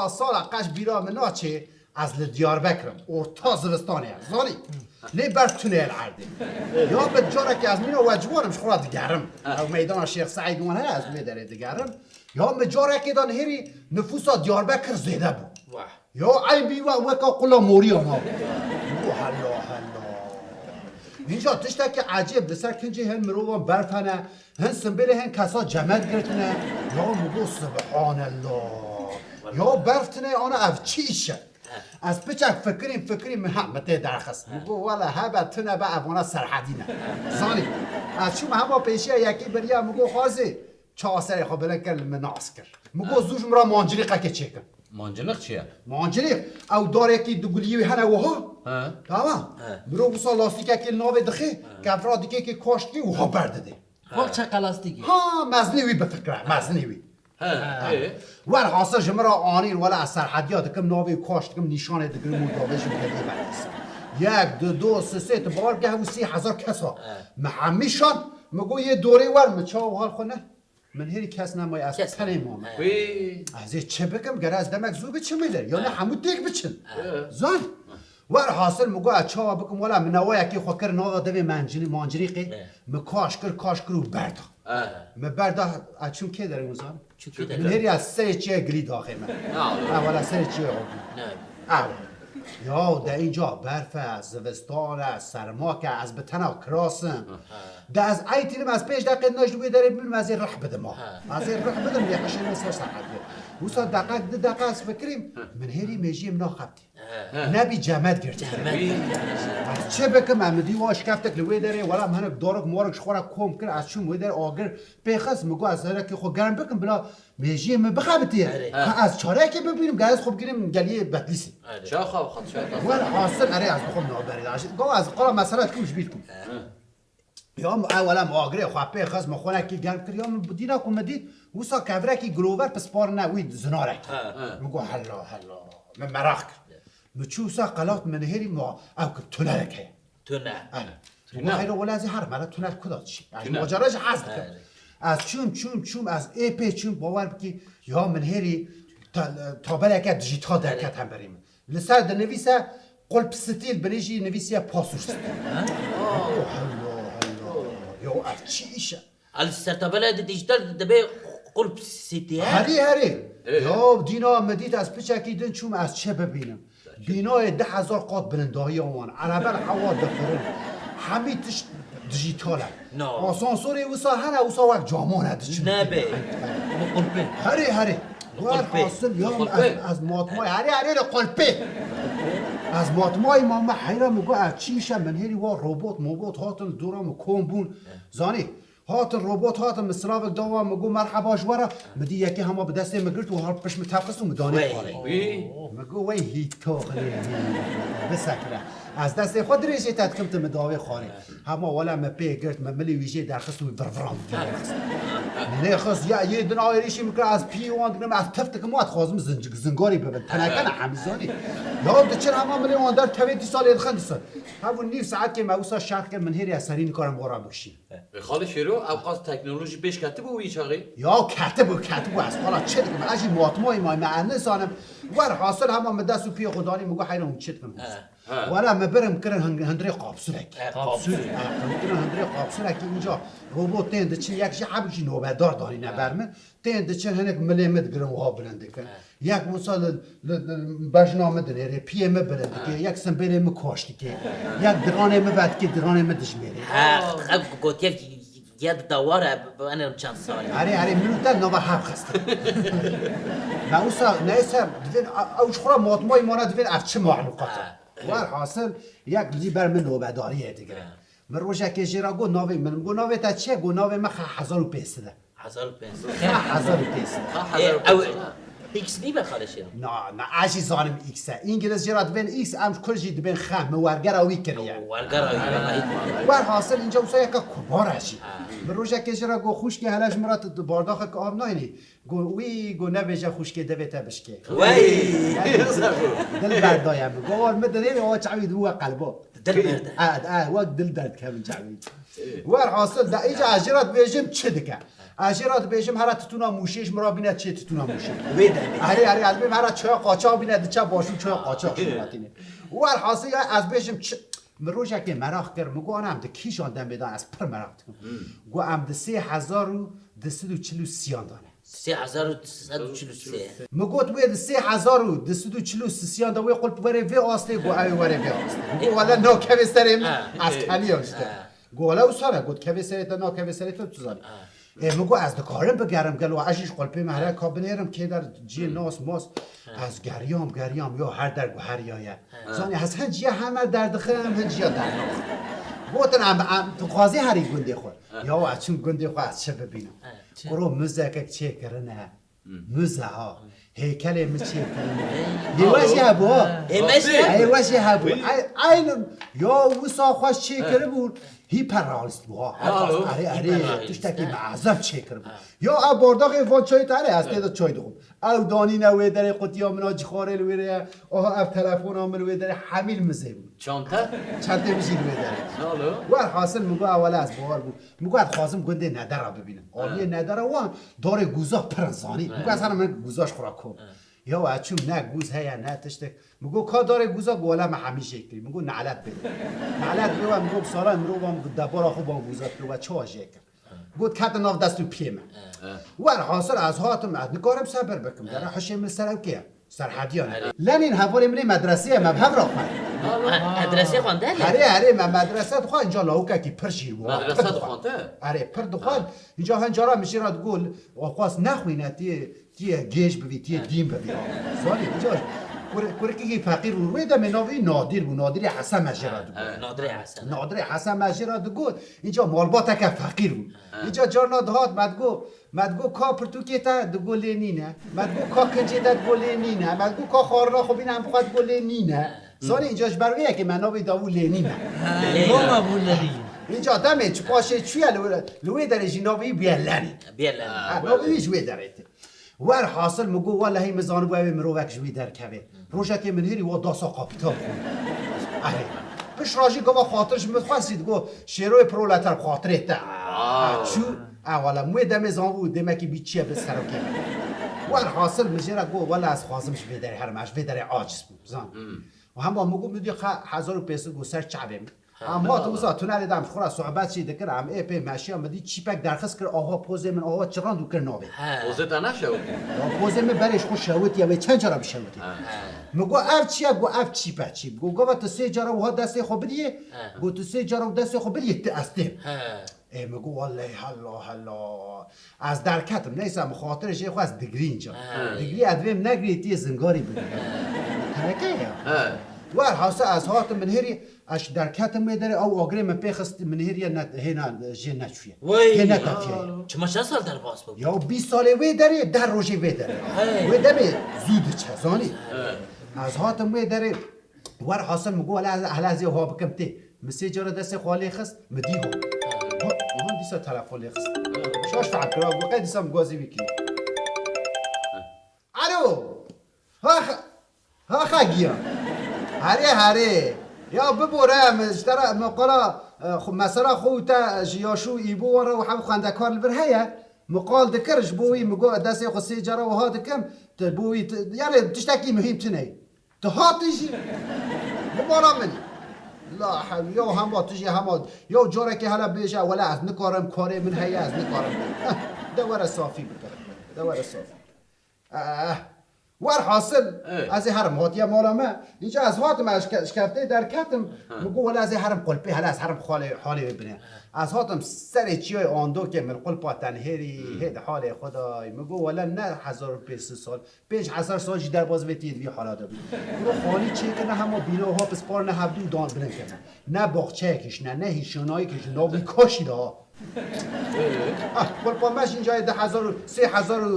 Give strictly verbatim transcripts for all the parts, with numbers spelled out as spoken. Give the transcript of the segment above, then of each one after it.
sala qeş bîra min naçê, ez li Diyarbekir im. Orta zivistanê ye, zanî? Lê berf tune ye li erdê. Ya bi carekê ez mîna we ciwan im, ji xwe re digerim. Ew meydana Şêx Seîd wan heye, ez wê derê digerim. Ya min carekê de nihêrî nifûsa Diyarbekir zêde bû. Wah. Ya eyn bî we weka qula moriya ma. Bû hela hela. Înca tiştekî ecêb, li ser kincê hin mirovan berf hene, hin simbêlê hin kesa cemed girtine. Ya min got, Subhanallah. Ya berf tune ana ev çi îş e? Ez piçek fikirîm, fikirîm, ha, min tê derxist. Min got, wele hebe tune be, ev wana Serhedî ne. Zanî, ez çûm hema pêşiya yekî biriya, min got, Xwezî, çawa serê xwe bilind kir, li min nas kir. Min got, zû ji min re mancirîqekê çêkin. Mancirîq çi ye? Mancirîq, ew darekî diguliyî wî hene wiha. He. Tamam. He. Mirov wisa lastîkekê li navê dixê, kevra dikê kê kaş dikê, wiha berdidê. Wek çeqe lastîkê. Ha, mezinê wî bifikire, mezinê wî. He, he. Werhasil ji min re anîn, wela ez Serhediya dikim, navê kaş dikim, nîşanê digirim û davêjim geliyê berdîsim. Yek, du, do, sê, sê, tu bawer bike, hevû sê hezar kes hat. He. Min hemî şand, min got, yê dorê wer, min çawa hal xwe ne? Min hêrî kes nemaye, ez tenê mame. Wî. Ez ê çi bikim? Gere ez demek zû biçim êdir. Yanî hemû têk biçin. Zan. Werhasil min got, ez çawa bikim? Wela min newa yekê xwe kir nava devê mancirî-, mancirîqê. Min kaş kir, kaş kir û berda. Min berda, ez çûm kê derê, hûn zan? Çûm kê derê? Min hêrî ez serê çiya gilî daxê me. Ha, wela serê çiya xwe bû. Ew. Ya de înca berf e, zivistan e, sermak e, ez bi tena kiras im. De ez eytînim, ez pênc deqê naş li wê derê bibînim, ez ê rih bidim ha. Ez ê rih bidim, lê hişê min ser Serhedê. Wisa deqek, du deqe ez fikirîm, min hêrî mêjiyê min naxebitî. Nebî cemed girtî. Ez çi bikim, em dî wa şkeftek li wê derê, wela min hinek darik marik ji xwe re kom kir, ez çûm wê derê agir pê xist, min got, ez herekê xwe germ bikim, bila Mêjiyê min bixebitiye. Erê. Ka ez çarekê bibînim, gel ez xwe bigînim geliyê Betlîsê. Erê. Çaxa xwe xat çaxa. Welhasil, erê, ez dixwim navberê de. Ji, go ez qala mesele dikim, ji bîr dikim. He. Ya min ewela min agirê xwe pê xist, min xwenekî germ kir, ya min dîna ku min dît, wisa kevrekî gilover pisparine wî zinarekî. He, he. Min got, hela, hela. Min meraq kir. Min çû wisa qelat, min hêrî ma ew kir, tunerek heye. Tune. Erê. Tune. Xeyr, wele ez ê herim, hele tune li ku de dişî. Ez macera jî hez dikim. Erê. Ez çûm, çûm, çûm, ez ê pê çûm, bawer bikî, ya min hêrî ta-, tabeleke dijîtal derket hemberî min. Li ser dinivîse Qulp Stîl, binê jî nivîsiye Pasûr Stîl. Ha? Oh, hela, hela. Ya ev çi îş e? A, li ser tabela de dijîtal dibe Qulp Stîl, he? Herî, herî. Ê. Ya dîna min dît, ez piçekî din çûm, ez çi bibînim? Bînayê du hezar qat bilindahiya wan, erebe li hewa difirin. Hemî tişt dijîtal e. No. Asansorê wisa hene, wisa wek caman e diçin. Nebe. Bi qulpê. Herê, herê. Bi qulpê. Werhasil ya ez, ez matmayî, herê, herê li qulpê. Ez matmayî ma, me heyra, min got, ev çi îş e, min hêrî wa robot mobot hatin li dora min kom bûn. Zanî, Hatin robot hatin, min silavek da wan, min got, merheba ji we re. Min dî yekê hema bi destê min girt û har pişt min tevxist û min danê xwarê. Wî. Min got, wey hîtoxlê hî, bisekine. Ez destê xwe dirêjê te dikim, tu min dawê xwarê. Hema wele min pê girt, min milê wî jê derxist û wî virviran min tê xist. Min lê xist, ya yê din êrîşî min kir, ez piyê wan digirim, ez tif dikim, wan dixwazim zing-, zingarî bibin. Teneke ne hemî zanî. Ya diçin hema milê wan der tevê dîsa lê dixin dîsa. Hebû nîv saetkê me wisa şerh kir, min hêrî ez serî nikarim wara bikişînim. Ê, Xalê Şêro, ew qas teknolojî pêş ketibû wî çaxê? Ya ketibû, ketibû, ez qala çi dikim? Ez jî matmayî mayî me, ez nizanim. Werhasil hema min dest û piyê xwe danî, min got, heyran çi dikim? He. He. Wela min birim kirin hin-, hundirê qapsûrekî. He, qapsûr. He, min kirin hundirê qapsûrekî, înca robot tên diçin, yek jî hebû jî nobedar danîne ber min. Tên diçin hinek milê min digirin wiha bilind dikin. He. Yek wisa li, li, li bejna min dinêrê, piyê min bilind dike, yek simbêlê min kaş dike, yek diranê min vedike, diranê min dijmêrê. He, ev gotiye ya di dawar e, bi, bi, enem çend sal. Erê, erê, min û te nava hev xistin. Me wisa, neyse, divên, a, ew ji xwe re matmayî mane, divên ev çi mahluqat e. He. Werhasil, yek li ber min nobedariyê digire. He. Min rojekê jê re got, navê min, min got, navê te çi ye? Got, navê min Xe hezar û pênc sed e. Hezar û pênc sed. Xa hezar û pênc sed. Xa hezar û pênc sed. Ê, ew X nî be Xalê Şêro? Na, na, ez jî zanim X e. Îngiliz jê re dibên X, em ji Kurd jî dibên Xe. Min wergera wî kiriye. Wergera wî, wela hît. Werhasil, înca wisa yeka kubar e jî. Ha. Min rojekê jê re got, xwişkê, hele ji min re tu, tu bardaxek av nayînî? Got, wî, got, nebêje xwişkê, devê te bişkê. Wey! Dil berdaye min. Got, war min dinêrê, awa çavî dibû we qelba. Dil berde. E, e, wek dil derdikevin çavî. Werhasil, de, îca ez jê re dibêjim çi dike. Ez jê re dibêjim, here titûna Mûşê ji min re bîne çê titûna Mûşê. Wê demê. Erê, erê, ez dibêm here çaya qaçax bîne, diçe başûr çaya qaçax ji min re tîne. Wer hasil ya ez bêjim çi? Min rojekê meraq kir, min got, ana em di kîjan demê de ne, ez pir meraq dikim. Got, em di sê hezar û du sed û çil û sêyan de ne. Sê hezar û du sed û çil û sê. Min got, wê di sê hezar û du sed û çil û sêyan de wê qulp were vê astê, got, ew ê were vê astê. Min got, wele nakeve serê min, ez teliyam işte. Got, wele wisa ne, got, keve serê te, nakeve serê te, tu zanî. Ê, min got, ez dikarim bigerim, gelo ez jî ji qulpê me here ka binêrim, kê der ciyê nas mas. Ez geriyam, geriyam, yo her der guheriyaye. Zanî, ez hin ciya heme derdixim, hin ciya dernaxim. Gotin, em, em, tu dixwazî herî gundê xwe. Ya, ez çûm gundê xwe, ez çi bibînim? Kuro muzekek çêkirine. Muze ha. Heykelê min çêkirine. Hê we jî hebû ha. Hê me jî hebû. Hê we jî hebû. Ay, aynen. Ya, wisa xweş çêkiribûn. Hiperrealist bû ha. Alo. Erê, erê, tiştekî meezem çêkiribû. Ya, ev bardaxê van çayê te, erê, ez tê de çay dixwim. Ew danîne wê derê, qutiya min a cixarê li wê derê ye. Aha, ev telefona min li wê derê, hemî li mizê bûn. Çante? Çentê min jî li wê derê. Alo. Werhasil min got, ewele ez bawer bûm. Min got, ez dixwazim gundê Nedera bibînim. Aliyê Nedera wan darê guza pir in, zanî. Min got, ez herim min guza ji xwe re kom. Ya ez çûm, ne guz heye, ne tiştek. Min got, ka darê guza? Got, wele me hemî jê kirî. Min got, nelet bê. Nelet bê we, min got, bi sala mirovan debara xwe ban guza dikir, we çawa jê kir? Got, ketin nav dest û piyê me. Werhasil ez hatim, ez nikarim sebir bikim. Dere hişê min li ser ew kê ye? Serhediyan e. Lenîn hevalê min ê medresê ye, me bi hev re xwend. Edresê xwende ne? Herê, herê, me medrese dixwend, inca lawikekî pir jîr bû. Medrese dixwend te? Erê, pir dixwend. Inca hin cara min jê re digot, xwest nexwîne, tê, tê gêj bivî, tê dîn bivî. Zanî, inca kur-, kurikekî feqîr bû. Wê demê navê wî Nadir bû. Nadirê Hesen me jê re digot. Nadirê Hesen. Nadirê Hesen me jê re digot. Inca malbateke feqîr bû. Inca carna dihat me digot, me digot, ka pirtûkê te? Digot, lê nîne. Me digot, ka kincê te? Digot, lê nîne. Me digot, ka xwarina xwe bîne? Em bixwe, digot, lê nîne. Zanî, inca ji ber vê yekê me navê dabû Lênîn e. Loma bû Lenîn. Înca demê çi paşê çûye li, li wê derê jî navê wî bûye Lenîn. Bêle. Ha, navê wî ji wê derê tê. Werhasil min got, welehî min zanibû ew ê mirovek ji wî derkevê. Rojekê min hêrî wa dasa kapîtal xwe. Erê. Pişt re jî gava xatir ji min xwest jî digot, şêroyê proleter xatirê te. Ha, çû. Ha, wele min wê demê zanibû demekî bî çi ye bi serokê min. Werhasil min jê re got, wele ez xwazim ji vê derê herim, ez ji vê derê aciz bûm, zan. Û hema min got, min dî qe hezar û pênc sed got ser çavê min. Em hatin wisa tunelê de em ji xwe re sohbet jî dikir, em ê pê meşiya, min dî çîpek derxist kir, awa pozê min, awa çirand û kir navê. Pozê te neşewitî? Ya pozê min berê ji xwe şewitiye, wê çend cara bişewitî. Min got, ev çi ye? Got, ev çîp e, çîp. Got, gava tu sê cara wiha destê xwe bidiyê? Got, tu sê cara destê xwe bidiyê, tu ez têm. Ê, min got, wellehî hela, hela. Ez derketim, neyse, min xatirê jê xwest digrî înca. Digrî ez divêm negirê tiyê zingarî bigire. Teneke ya. Werhasa ez hatim min hêrî, ez derketim wê derê, ew agirê min pê xist, min hêriye ne, hêna jê neçûye. Hê netefiye. Çima çend sal derbas bû? Ya bîst salê wê derê, deh rojê vê derê. Wê demê zû diçe, zanî. Ez hatim wê derê, werhasil min got, hele, hele ez ê ha bikim tê. Min sê cara destê xwe lê xist, min dî got. Ha, aha dîsa telefon lê xist. Şaş fehm kira, got, qey dîsa min gazî wî kiriye. Alo! Ha xe-, ha xe giyan. Herê, herê. Ya bibore, min ji te re, min qala, e, xwe, mesela xwe û te ji Yaşû û Îbo wan re û heb xwendekar li vir heye. Min qal dikir, ji bo wî min got, destê xwe sê cara wiha dikim, tu bo wî, tu, yani tiştekî muhîm tune ye. Tu hatî jî li mala min î. La hewlî, ya hema tu jî hema, ya carekê hele bêje, wele ez nikarim, karê min heye, ez nikarim. Eh, de were safî bikirim. De were safî. Eh, werhasil, ez ê herim hatiye mala me. Înca ez hatim, ez şke-, şkeftê derketim. Min got, wele ez ê herim qulpê, hele ez herim xalê, halê wê bine. Ez hatim serê çiyayê Andokê, min qulpa tenhêrî, hê di halê xwe dayî. Min got, wele ne hezar û pênc sed sal, pênc hezar sal jî derbas vê tiyê di vî hala de bû. Kuro xanî çêkirine, hema bîna wiha pispar ne hevdû dan bilind kirine. Ne baxçeyekî ji ne, ne hîşanayekî ji nav wî kaşî de ha. Ah, qulpa me jî înca yê di hezar û, sê hezar û,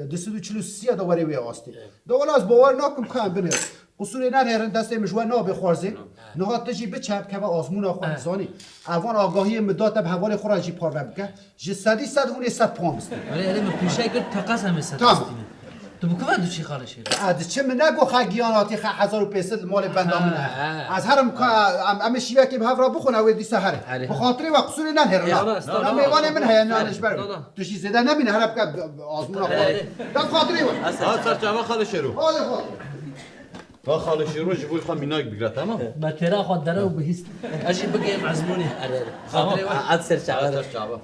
e, du sed û çil û sê de were wê astê. De wela ez bawer nakim ka em binêrin. Qusûrê nerêrin, destê min ji we nabe xwarzê. Niha tu jî biçe, bikeve azmûna xwe, dizanî. Evan agahiyê min da te, bi hevalê xwe re jî parve bike. Ji sedî sed hûn ê sed puan bistînin. Erê, erê, min pîşe kir, teqez em ê sed bistînin. Tamam. Tu bi ku ve diçî Xalê Şêro? Ez diçim, min negot xe giyan hatî, xe hezar û pênc sed li malê benda min Ha, heye. ha. Ez herim ka em, em ê şîvekê bi hev re bixwin, ew ê dîsa here. Here. Bi xatirê we, qisûrê nenêrin, Ya, ha. rast, Na tamam. mêvanê min heye, nan ji ber. Tamam. Tu jî zêde nemîne, here bike azmûna xwe. Here. Da bi xatirê we. Ha, serçava Xalê Şêro. Xalê xwe. Ha, Xalê Şêro ji bo xwe mînak bigre, tamam? Me têra xwe dere û bihîst. Ez jî bigêm ezmûnê. Xatirê we. At serçava. Serçava.